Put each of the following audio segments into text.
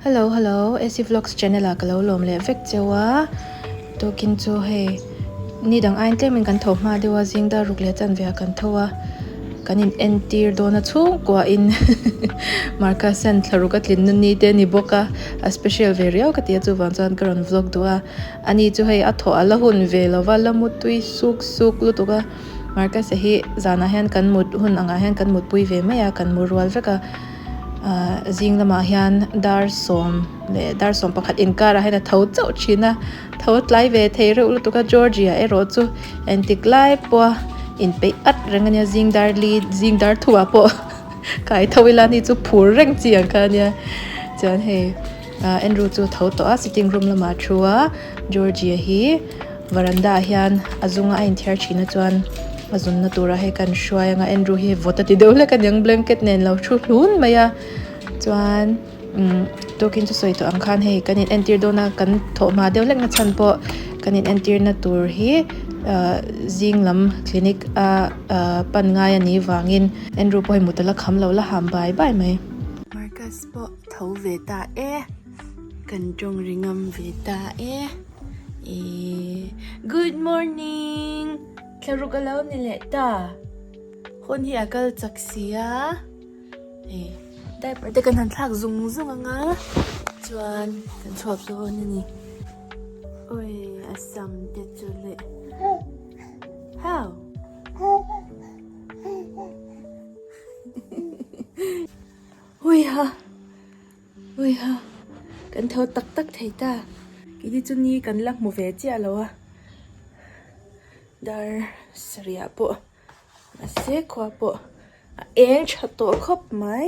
Hello hello AC vlogs channel ah ka lo lawm leh vek cheu a tukin chu hei ni dang aiin tlemin kan tho hma deuh a zing dar ruk leh chanve ah kan tho a kan in entir dawn a chhungkua in Marcus hian thla ruk a tlin na ni te a ni bawk a a special ve riau ka ti a chuvang chuan ka rawn vlog duh a ani chu hei a thawh a la hun ve lo va la mutui suk suk lutuk a Marcus-a hi zanah hian kan mut hun angah hian kan mutpui ve mai a kan mu rual vek a. Ahh zing lamah hian dar sawm leh dar 11 inkarah hian a tho chauh thin a tho tlai ve thei reuh lutuk a Georgia erawh chu engtik lai pawha inpeih at reng ania zing dar li zing dar thuah pawh kai tho ila ni chu phur reng chi ang kha ania chuan hei ah Andrew chu a tho tawh a sitting room lamah a thu a Georgia hi. Varanda ah hian a zunga a inthiar thin a chuan a zunna tura hei kan hruai anga Andrew hi vawt a ti deuh hlek aniang blanket nen lo thu hlun mai a chuan umm tukin chu sawi tawh ang khan hei kan in entir dawn a kan thawh hma deuh hlek na chhan pawh kan in entir na tur hi ahh zing lam clinic a ahh pan ngai a nih vangin Andrew pawh hei mut a la kham lo la ham bai bai mai. Marcus pawh tho ve ta e kan tawng ri ngam ve ta e. Eee good morning thlaruk a lo ni leh ta hun hi a kal chak si a hei diaper te kan han thlak zung zung ang a chuan kan chhuak dawn a ni awi a sam te chu leh how Huiha. Uiha, kan tho tak tak thei ta. Keini chu ni kan la hmu ve chiah lo a, dar sarih pawh mahse khua pawh a eng tha tawh khawp mai.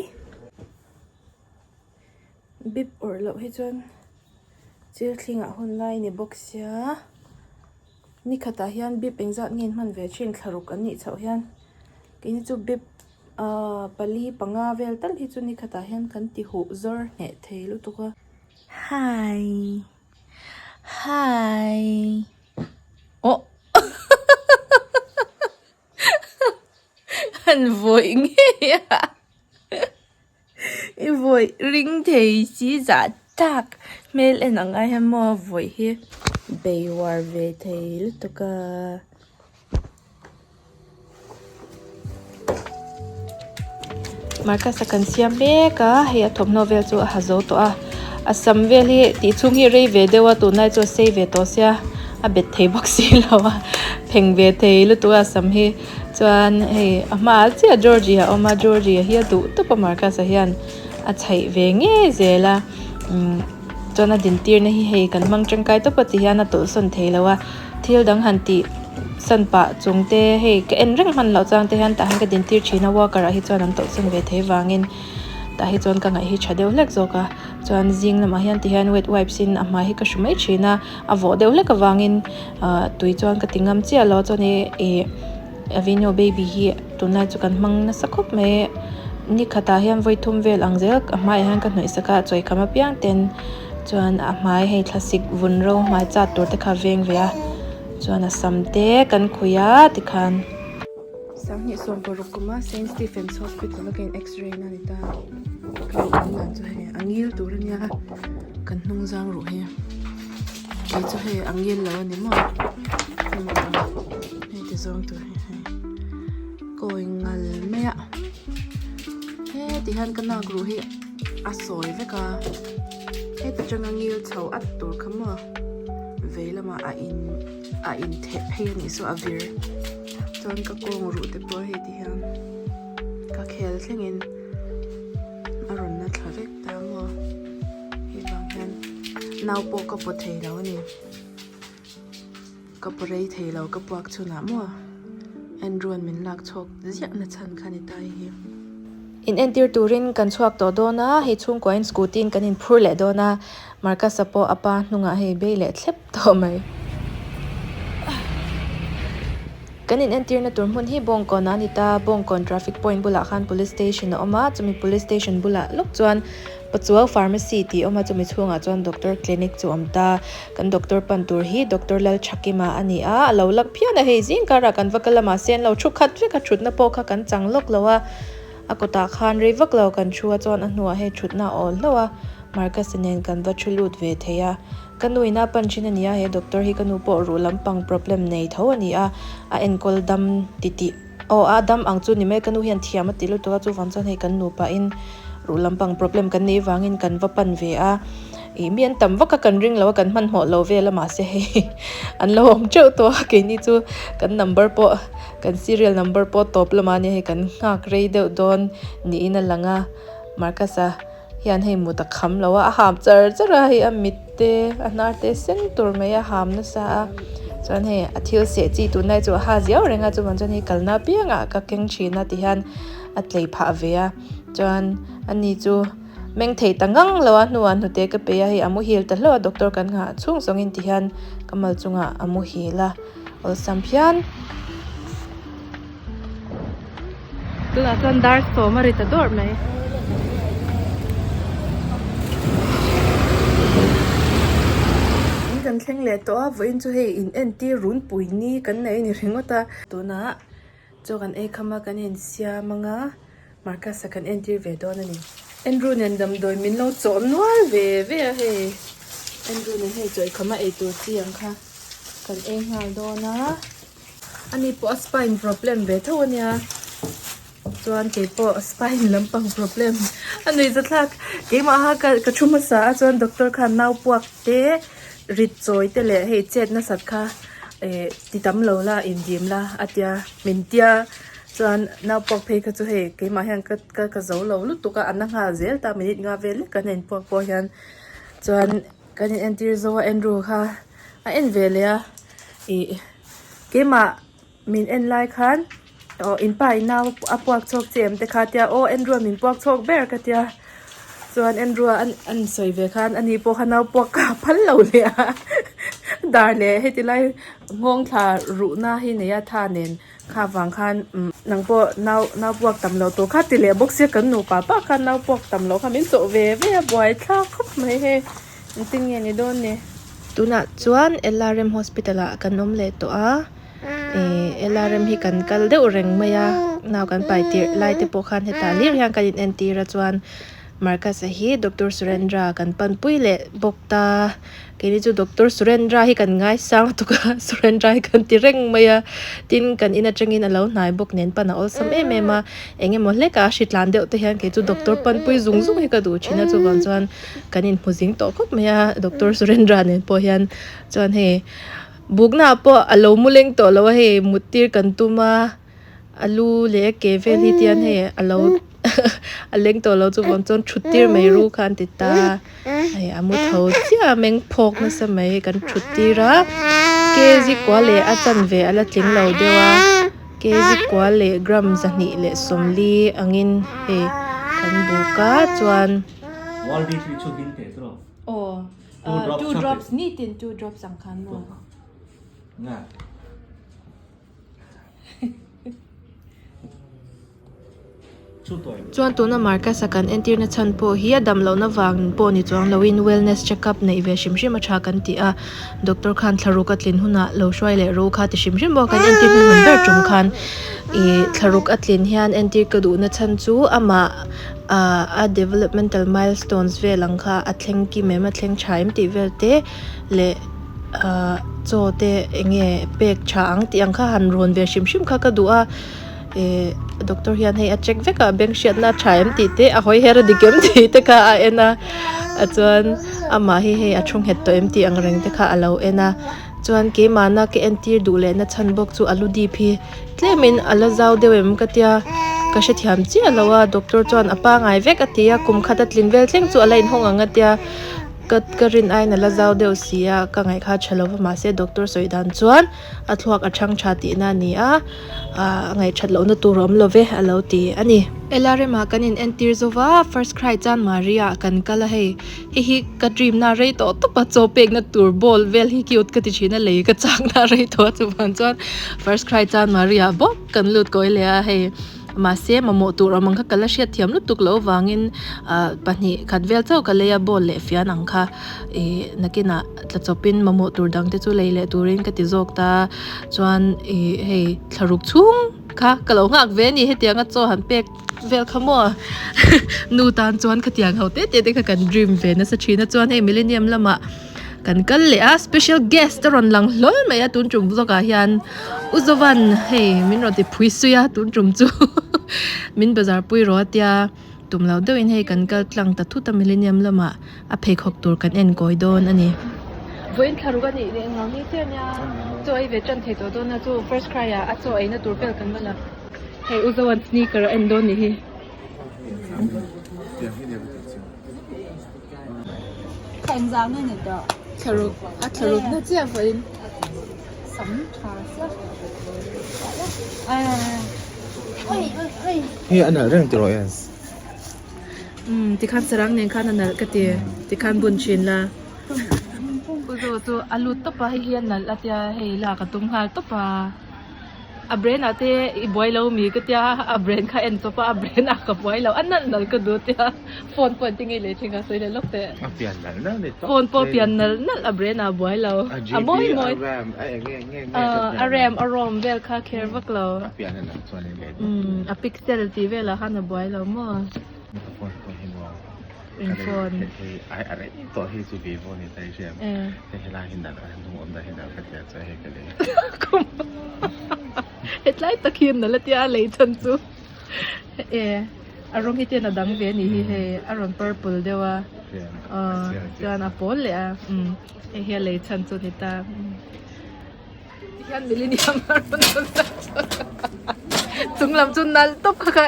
Bip awrh loh hi chuan chil thlingah hun lai ni bawk sia, ni khatah hian bip engzat nge an hman ve thin thlaruk an nih chhoh hian keini chu bip. Ahh pali panga vel tal hi chu ni khatah hian kan ti huh zawr hneh thei lutuk a. Hi hi oh han vawih ngei a i vawih ring thei si zah tak hmel en ang ai hian maw vawih hi bei uar ve thei lutuk a. Marcus a kan siam mek a hei a thawmhnaw vel chu a ha zo tawh a a sam vel hi tih chhung hi rei ve deuh a tunlai chu a sei ve tawh sia a bet thei bawk si lo a pheng ve thei lutuk a sam hi chuan hei a hmaah chiah Georgie a awm a Georgie hi a duh tawp a Marcus a hian a chhaih ve ngei zel a umm chuan a dintirna hi hei kan hmang tangkai tawp a ti hian a tawlhsawn thei lo a. Thil dang han tih san pah chung te hei ka en reng hman loh chuan te hian tah hian ka din tir thin a walker ah hi chuan an tawlh sawn ve thei vangin tah hi chuan ka ngaih hi tha deuh hlek zawk a chuan zing lamah hian ti hian wet wipes in a hmai hi ka hru mai thin a a vawh deuh hlek avangin ah tui chuan ka ti ngam chiah lo chuan ih ih Aveeno baby hi tunlai chu kan hmang nasa khawp mai ni khatah hian vawi thum vel ang zel a hmaiah hian ka hnawih sak a chawi kham apiang ten. Chuan a hmai hei thlasik vun ro hmai chat tur te kha a veng ve a chuan a sam te kan khuih a tikhan. 2016 kuma Saint Stephen's Hospital a ka in x-ray na ni ta ka ruh awm dan chu hei a ngil tur a nia kan hnung zang ruh hi kei chu hei a ngil lo a ni maw hei ti zawng tur hi hei kawi ngal mai a heti hian ka nak ruh hi a sawi vek a heta tanga ngil chho at tur kha maw vei lamah a in a in theh phei a nih saw a vir chuan ka kawng ruh te pawh hei ti hian ka khel thlengin a rawn na thla vek ta maw hei vang hian nau pawh ka paw thei lo a ni. Ka paw rei thei lo ka puak chhunah maw Andrew-a'n min lak chhawk ziah na chhan kha ni ta hi. In entir turin kan chhuak tawh dawn a, hei chhungkuain scooty-in kan inphur leh dawn a, Marcus-a pawh a pa hnungah hei bei leh thlep tawh mai. Kan in entirna tur hmun hi Bawngkawn a ni ta, Bawngkawn traffic point bulah khan police station a awm a, chumi police station bulah lawk chuan Pachuau Pharmacy tih a awm a, chumi chhungah chuan doctor clinic chu a awm ta. Kan doctor pan tur hi Doctor Lalthakima a ni a, a lo lak phian a, hei zing karah kan va kal a mahse an lo thu khat vek a, thutna pawh kha kan chang lawk lo a, a kawtah khan rei vak lo kan thu a chuan a hnuah hei thutna a awl hlauh a. Marcus-a nen kan va thu lut ve thei a. Ka nu in a pan thin a ni a, he doctor hi ka nu pawh ruh lampang problem nei tho a ni a, a enkawl dam titih aw a dam ang chu ni mai ka nu hian thiam a ti lutuk a chuvang chuan hei kan nupa in ruh lampang problem kan neih vangin kan va pan ve a ih mi an tam vak a kan ring lo a kan hmanhmawh lo vel a mahse hei an lo awm teuh tawh a keini chu kan number pawh kan serial number pawh tawp lamah ania hei kan nghak rei deuh dawn niin a lang a Marcus-a. Hian hei mut a kham lo a, a ham char char a hei a mit te a hnar te sen tur mai a ham nasa a chuan hei a thil seh chi tunlai chu a ha ziau reng a chuvang chuan hei kalna apiangah ka keng thin a tihian a tlei phah ve a chuan ani chu meng thei ta ngang lo a hnuah hnute ka pe a hei a muhil ta hlauh a doctor kan nghah chhung zawngin tihian ka mal chungah a muhil a awlsam phian. Tunah chuan dar sawm a ri ta dawrh mai. In kan thleng leh tawh a vawiin chu hei in entir runpui ni kan nei a ni ringawt a. Tunah chaw kan ei kham a kan insiam ang a Marcus-a kan entir ve dawn a ni. Andrew nen damdawi min lo chawh nual ve ve a hei Andrew nen hei chaw ei kham a eitur chi ang kha kan ei nghal dawn a. Ani pawh a spine problem ve tho ania chuan keipawh spine lampang problem a nuih zathlak keimaha ka ka thu hmasa a chuan doctor khan nau puak te rit chawi te leh hei chet nasat kha eh ti tam lo la indim la a tia min tia chuan nau puak phei kha chu hei keimah hian ka ka ka zo lo lutuk a a na nghal zel ta minute nga vel lek kan inpuak pawh hian chuan kan in entir zo a Andrew kha a en ve leh a ih. Keimah min en lai khan aw in pa in nau a puak chhuak che em te kha tia aw Andrew a min puak chhuak ber ka tia chuan Andrew a an sawi ve khan ani pawh kha nau puak kha a phal lo leh a dar leh heti lai nghawng thla ruhna hi nei a tha nen kha vang khan umm nang pawh nau nau puak tam loh tur kha ti leh bawk sia kan nupa pa khan nau puak tam loh kha min chawh ve ve a buaithlak khawp mai hei. Engtin nge ni dawn ni? Tunah chuan LRM Hospital ah kan awm leh tawh a, ih LRM hi kan kal deuh reng mai a, nau kan pai tirh lai te pawh khan hetah hlir hian kan in entir a chuan Marcus-a hi Doctor Surendra kan panpui leh bawk ta, keini chu Doctor Surendra hi kan ngaisang lutuk a, Surendra hi kan ti reng mai a, tin kan in atangin a lo hnai bawk nen pan a awlsam em em a, eng emaw hlekah a hritlan deuh te hian kei chu Doctor panpui zung zung hi ka duh thin a chuvang chuan. Kan inhmu zing tawh khawp mai a Doctor Surendra nen pawh hian chuan hei bukna ah pawh a lo mu leng tawh lo a hei mut tir kan tum a a lu leh a ke vel hi tian hei a lo a leng tawh lo chuvang chuan thut tir mai ru kha an ti ta hei a mu tho chiah a meng phawk nasa mai kan thut tir a kg kua leh a chanve a la tling lo deuh a. Kg kua leh gram 240 angin hei kan buk a chuan. Aw two drops nitin two drops ang khan maw. Chuan tuna Marcus-a kan entirna chhan pawh hi a dam lohna vang pawh ni chuang loin wellness check up neih ve hrim hrim a tha kan ti a, doctor khan thlaruk a tlin hunah lo hruai leh ro kha ti hrim hrim bawk a kan entir hnuhnun ber tum khan ih thlaruk a tlin hian entir ka duhna chhan chu amah ah a developmental milestones vel ang kha a thleng kim em a thleng tha em tih vel te leh ah chaw te eng nge pek tha ang tih ang kha han rawn ve hrim hrim kha ka duh a. Ehh doctor hian hei a check vek a bank hriatna a tha em tih te a hawi her a dik em tih te kha a en a a chuan amah hi hei a thu nghet tawh em tih ang reng te kha a lo en a chuan keimahna ka entir duh leh na chhan bawk chu a lu dip hi tlemin a la zau deuh em ka tia ka hrethiam chiah lo a doctor chuan a pangai vek a ti a kum khat a tlin vel thleng chu a la inhawng ang a tia ka ka rin aiin a la zau deuh si a ka ngaih kha a tha lo va mahse doctor sawi dan chuan a thluak a thang tha tihna a ni a. Ahh ngaihthat lohna tur a awm lo ve a lo ti a ni. Ela remah kan in entir zo va, first cry chuan Maria ah kan kal a hei hei hi ka dream na rei tawh tawp a chaw pekna tur ball vel hi cute ka ti thin a lei ka chak na rei tawh a chuvang chuan first cry chuan Maria ah bawk kan lut kawi leh a hei mahse mamawh tur awm ang kha ka la hriat thiam lutuk loh avangin ahh pahnih khat vel chauh ka lei a ball leh fian ang kha ih nakinah tla chawpin mamawh tur dang te chu lei leh turin ka ti zawk ta chuan ih hei thlaruk chhung kha ka lo nghak ve a ni hetianga chaw han pek. vel kha maw nu tan chuan khatiang ho te te te kha kan dream ve nasa thin a chuan hei millennium lamah kan kal leh a special guest a rawn lang hlawl mai a tun tum zawkah hian u Zovan hei min rawn ti phui sui a tun tum chu min bazar pui rawh a tia tum lo deuhin hei kan kal tlang ta thut a millennium lamah a pheikhawk tur kan en kawi dawn a ni. Vawiin thla ruk a nih leh englo ni che ania chaw ei ve tan thei tawh dawn a chu first cry ah a chaw eina tur vel kan va la hei u Zoan sneaker a en dawn ni hi. Thla ruk a thla ruk na chiah vawiin. Hei a nalh reng tiraw yes. Umm tikhan sarang nen khan a nalh ka ti tikhan bun thin la u zawh chu a lut tawp a hei hi a nalh a tia hei lak a tum nghal tawp a a brand ah te i buai lo mi ka tia a brand kha en chawp a a brand ah ka buai lo a nalh nalh ka duh tia phone pawh an ti ngei leh thin kha sawi leh lawk teh a pian nalh nalh ni tawp phone pawh pian nalh nalh a brand ah a buai lo a mawi mawi a ram a eng nge nge a ram a rom vel kha kher vak lo a pian a nalh chuan in leh umm a pixel tih velah khan a buai lo maw. Ka phone pawh hi maw In phone. Hei ai a rei tawh hei chu vivo ni ta i hriam. Hei helai hi nalh a hnung awm dan hi nalh ka tia chuan hei ka lei. Hetlai tak hi nalh a tia a lei chhan chu. E a rawng hi ten a dang ve a nih hi hei a rawn purple deuh a. Chuan a pawl leh a hei hi a lei chhan chu a ni ta. Tihian millennium a rawn awm ta chung lam chu nalh tawp kha kha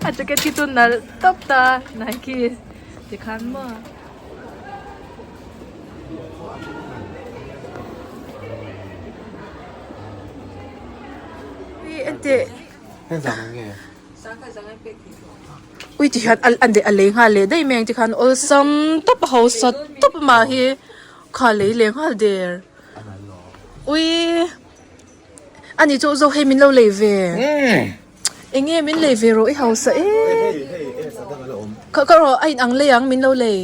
a jacket khi chu nalh tawp ta Nike tikhan maw. Enteh. Ui tihian a lei nghal leh daih mai ang tikhan awlsam tawp a hausa tawp mah hi. Kha lei leh nghal der. Ui ani chu zo hei min lo lei ve. Enge min lei ve rawh i hausa e. Kha kha rawh a in ang lei ang min lo lei.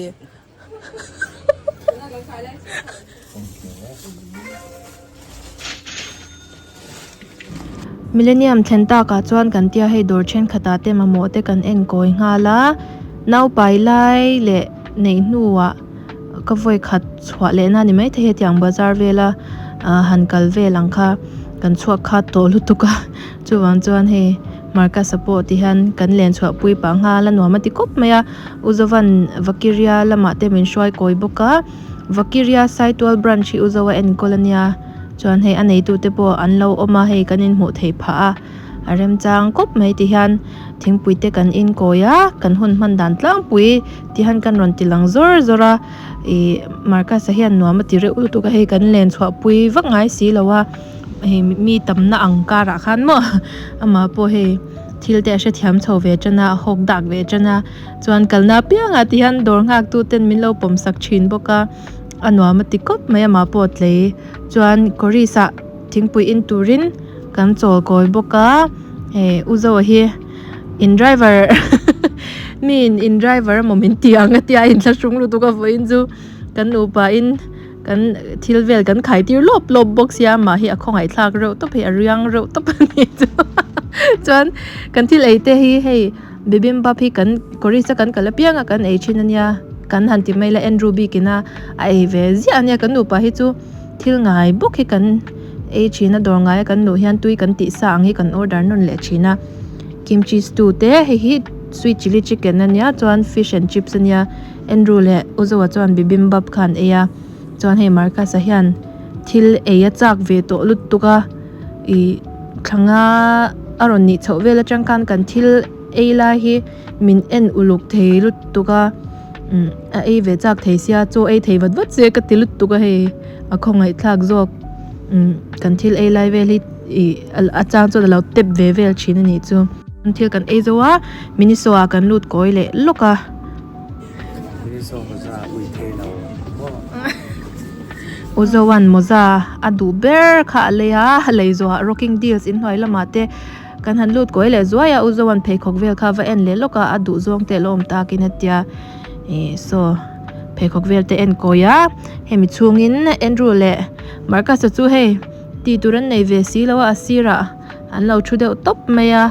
Millennium thlen takah chuan kan tia hei dawr thenkhatah te mamawh te kan en kawi nghal a naupai lai leh neih hnuah ka vawi khat chhuah leh na ni maithei hetiang bazar vela ah han kal vel ang kha kan chhuak khat tawh lutuk a chuvang chuan hei Marcus-a pawh ti hian kan len chhuah pui pah nghal a nuam a ti kawp mai a Uzovan Vakiria lamah te min hruai kawi bawk a Vakiria Saitual branch hi Uzoa enkawl a nia. Chuan hei a neitute pawh an lo awm a, hei kan inhmuh theih phah a, a remchang kawp mai ti hian thingpui te kan inkawi a, kan hun hman dan tlangpui ti hian kan rawn ti lang zawr zawr a, ih Marcus-a hian nuam a ti reuh lutuk a, hei kan len chhuah pui vak ngai si lo a, hei mi tamna ang karah khan maw amah pawh hei thil te a hrethiam chho ve tan a, a hawk dak ve tan a, chuan kalna apiangah ti hian dawr nghak tu ten min lo pawm sak thin bawk a. A nuam a ti kawp mai amah pawh a tlei chuan kawris ah thingpui in turin kan chawl kawi bawk a hei u zoa hi in driver mi in in driver emaw min ti ang a tia in thlahrung lutuk a vawiin chu kan nupa in kan thil vel kan khai tir lawp lawp bawk sia amah hi a khawngaih thlak reuh tawp hei a riang reuh tawp a ni chu chuan kan thil ei te hi hei. Bibimbap hi kan kawris a kan kal apiang a kan ei thin ania kan han ti mai la Andrew bikin a a ei ve ziah ania kan nupa hi chu thil ngai bawk hi kan ei thin a dawr ngai a kan luh hian tui kan tih sa ang hi kan order nawn leh thin a kimchi stew te hei hi sweet chilli chicken ania chuan fish and chips ania Andrew leh Uzoa chuan bibimbap kha an ei a chuan hei Marcus a hian thil ei a chak ve tawh lutuk a. Ih thlanga a rawn nih chhoh vel atang khan kan thil ei lai hi min en uluk thei lutuk a umm a ei ve chak thei sia chaw ei thei vat vat se ka ti lutuk a hei a khawngaih thlak zawk umm kan thil ei lai vel hi ih a chang chuan a lo tep ve vel thin a nih chu. Thil kan ei zo a miniso ah kan lut kawi leh lawk a. U Zoan mawza a duh ber kha a lei a, a lei zawhah rocking deals inhnuai lamah te kan han lut kawi leh zuai a, U Zoan pheikhawk vel kha va en leh lawk a, a duh zawng te a la awm takin a tia ih saw pheikhawk vel te en kawi a, hemi chhungin Andrew leh Marcus-a chu hei tih tur an nei ve si lo a, a sirah an lo thu deuh tawp mai a.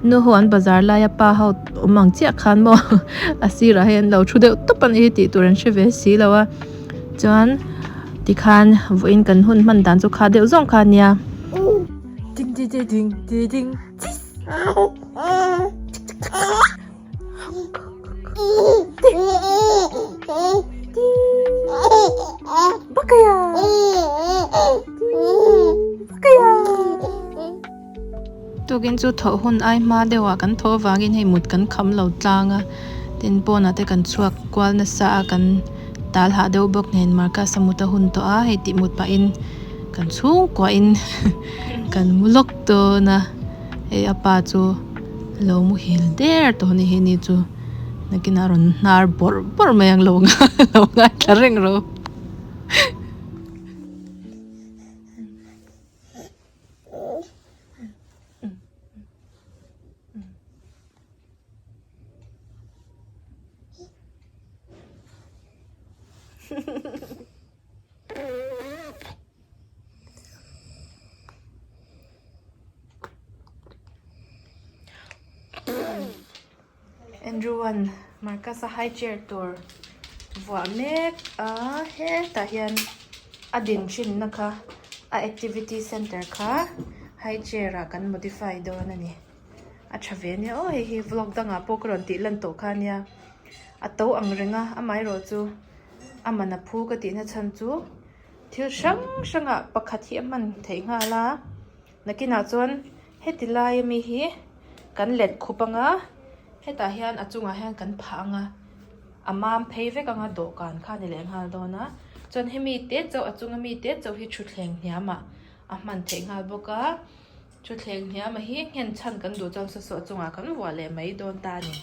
Nu ho an bazar laia pa ho awm ang chiah khan maw a sirah hian an lo thu deuh tawp a nih hi tih tur an hre ve si lo a chuan tikhan vawiin kan hun hman dan chu kha deuh zawng kha a nia. Tukin chu thawh hun ai hma deuh ah kan thawh avangin hei mut kan kham lo tlang a tin pawnah te kan chhuak kual nasa a kan tal hah deuh bawk nen Marcus a mut a hun tawh a hei tih mut pahin kan chhungkuahin kan mu lawk dawn a hei a pa chu. Lo muhil der tawh a ni hi ni chu nakinah rawn hnar bawrh bawrh mai ang lo lo ngaithla reng rawh u. Andrew an Marcus a high chair tur vuah mek a hetah hian a din thinna kha a activity center kha high chair ah kan modify dawn a ni a tha ve ania aw hei hi vlog dangah pawh ka rawn tih lan tawh kha ania a to ang reng a amaherawh chu a man a phu ka tihna chhan chu thil hrang hrangah pakhat hi a hman theih nghal a nakinah chuan heti lai ami hi kan let khup anga hetah hian a chungah hian kan phah anga a mam phei vek anga dawhkan kha a ni leh nghal dawn a chuan hemi te chauh a chunga mi te chauh hi thutthleng hniamah a hman theih nghal bawk a thutthleng hniamah hi nghen chhan kan duh chuan saw saw a chungah kan vuah leh mai dawn ta a ni.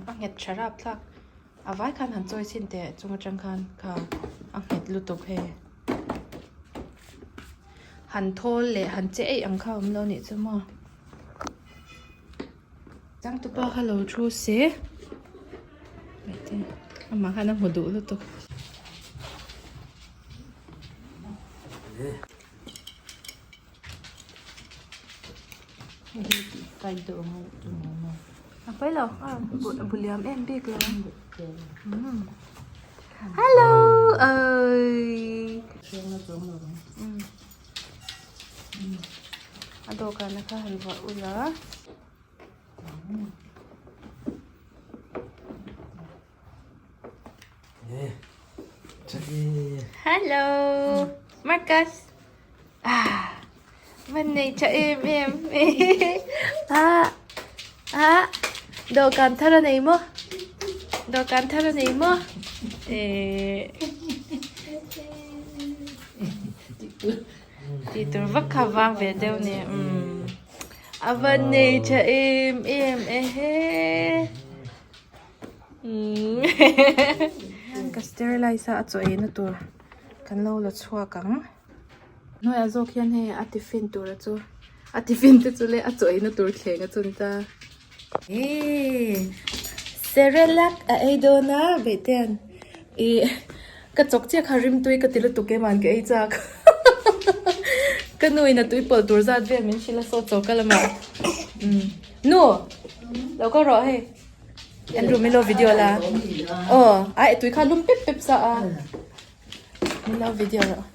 A nghet tha rap thlak a vai khan han chawi chhin teh chung atang khan kha a nghet lutuk hei han thawl leh han che eih ang kha a awm lo nih chu maw changtupa kha lo thu se amah khan a hmu duh lutuk. A pawi lo a bu liam em bik lo hello oi a dawhkan kha han vuah ula. Hello Marcus ah van nei tha em em ah ah dawhkan thar a nei maw dawhkan thar a nei maw eh tih tur vak kha vang ve deuh ni umm a van nei tha em em e he. Ka sterilize a a chaw eina tur kan lo la chhuak ang hnuaiah zawk hian hei a tiffin tur a chu a tiffin te chu leh a chaw eina tur thleng a chun ta eee Cerelac a ei dawn a Beitean ih ka chawk chiah kha rimtui ka ti lutuk em an ka ei chak ka nu in a tui pawlh tur zat vel min hrilh a saw chaw ka lamah umm nu lo kal rawh hei. Andrew min lo video la aw ai tui kha lum pep pep sa a min lo video rawh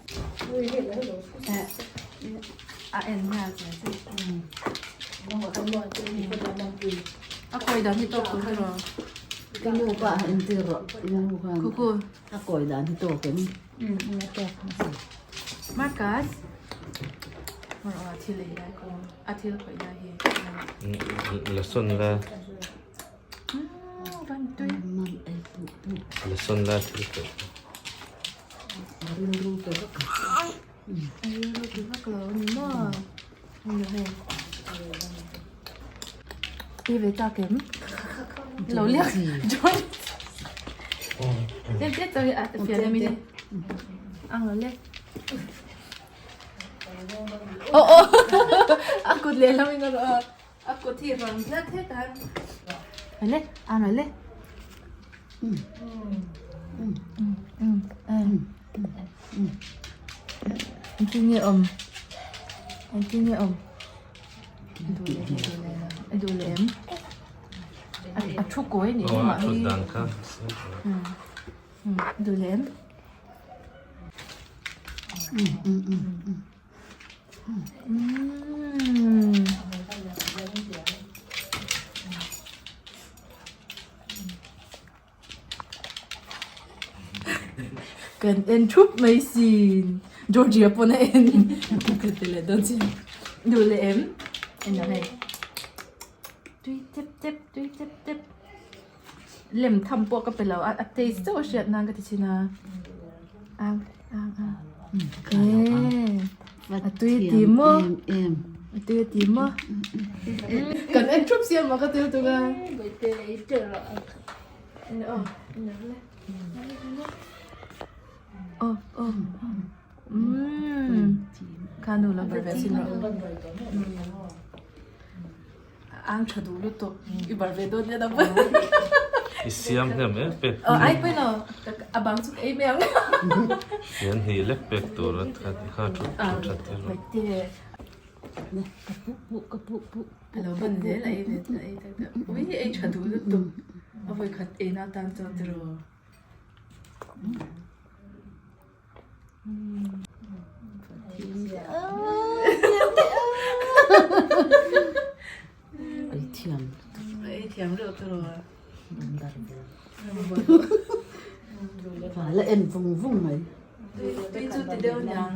a en nghal che che a kawi dan hi tawk tur rawh ka nu pa en tir rawh nu khan kuku a kawi dan hi tawk em Marcus a thil ei lai ko a thil khawih lai hi la sawn la la sawn la thil khawih rilru ti vak lo a ni maw i ve tak em lo liak John Tem te chawi a fian a mi ang lo le Oh oh a kut lehlam in a rawh a a kut hi rawn tlat het a le a rawn le. Engtin nge awm? Engtin nge awm? Duh leh duh leh a duh leh em? A thu kawi anih hi mah hi. Duh leh em? Kan en thup mai sin Georgia pawn a en ka ti leh dawn che duh leh em en ang hei tui chep chep tui chep chep lem tham pawh ka pe lo a a taste chauh a hriat nan ka ti thin a ang ang ang eh a tui ti maw a tui ti maw kan en thup sia maw ka tel tuk a. Khanu lo bar ve sin rawh. Ang tha duh lutuk. I bar ve dawn nia dang. I siam hnem em pek. Oh ai pawh lo. A bang chu ka ei mai ang. Hian hnih lek pek tur a kha thu that tir rawh. Ka pu pu ka pu pu. A lo ban zel a ei ve a ei tak tak. Ui ei tha duh lutuk. A vawi khat ei na tan chuan tiraw. Ei thiam. Ei thiam reuh tiraw. La en vung vung mai. Tui chu ti deuh niang.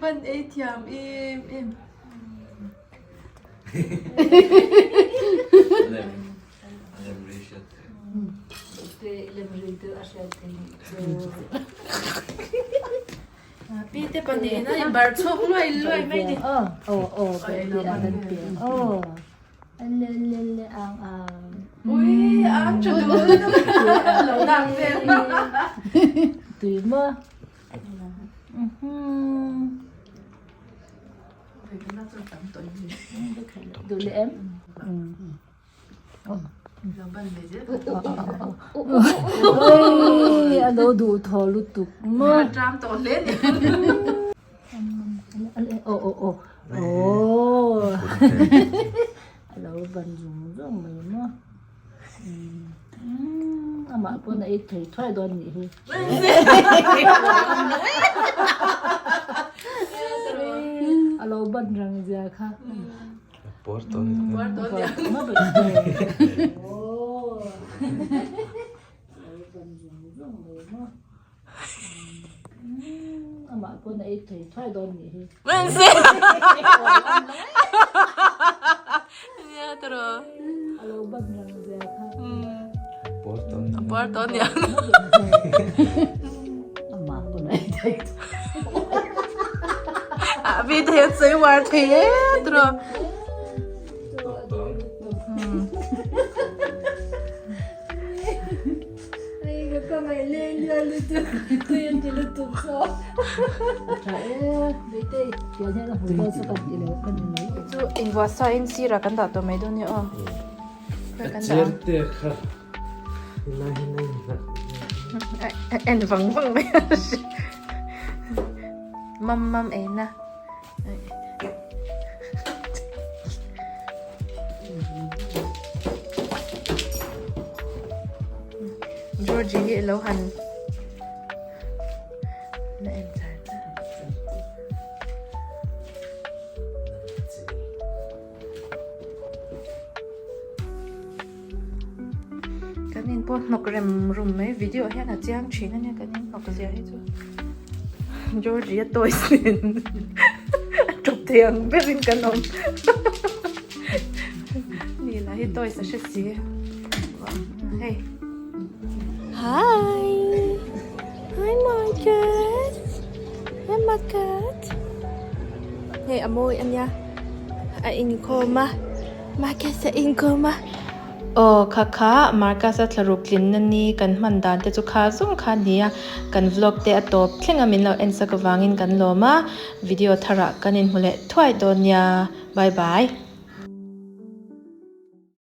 Van ei thiam em em. Pi te pahnih in a bar chhuak luai luai mai ni. Aw aw aw pe an pian aw le le le ang ang. Ui ang tha duh lo dak vel. Tui maw. Duh leh em? A lo duh thaw lutuk maw? A ṭam tawh hle ni. Aw aw aw aw a lo ban zung zung mai maw? Amah pawn a ei thei thuai dawn nih hi. A lo ban rang zia kha. Puar tawh ni. Puar tawh ni. Amah pawn a ei thei thuai dawn nih hi. Nia tiraw. A lo ban rang zia kha. Puar tawh ni. Puar tawh ni. Amah pawn a ei thei thuai. A vi thei a sawi uar thei e tiraw. Chu invuah sa in sirah kan dah tawh mai dawn nia aw. Kan dah ang. En vang vang mai a hre. Mam mam ei na. Georgie hi lo han la en char char. Kan in pawh hnawk rem rum mai video hian a chiang thin a nia kan in hnawk zia hi chu Georgie a toys nen a tawp thei ang berin kan awm ni lah hi toys a hre si hei Hi Hi Marcus Hi Marcus Hei a mawi a nia a inkhawm a. Marcus a inkhawm a. Aw kha kha Marcus-a thlaruk tlinna ni kan hman dan te chu kha zawng kha a ni a, kan vlog te a tawp thleng a min lo en sak avangin kan lawm a, video tharah kan inhmu leh thuai dawn nia, bye bye.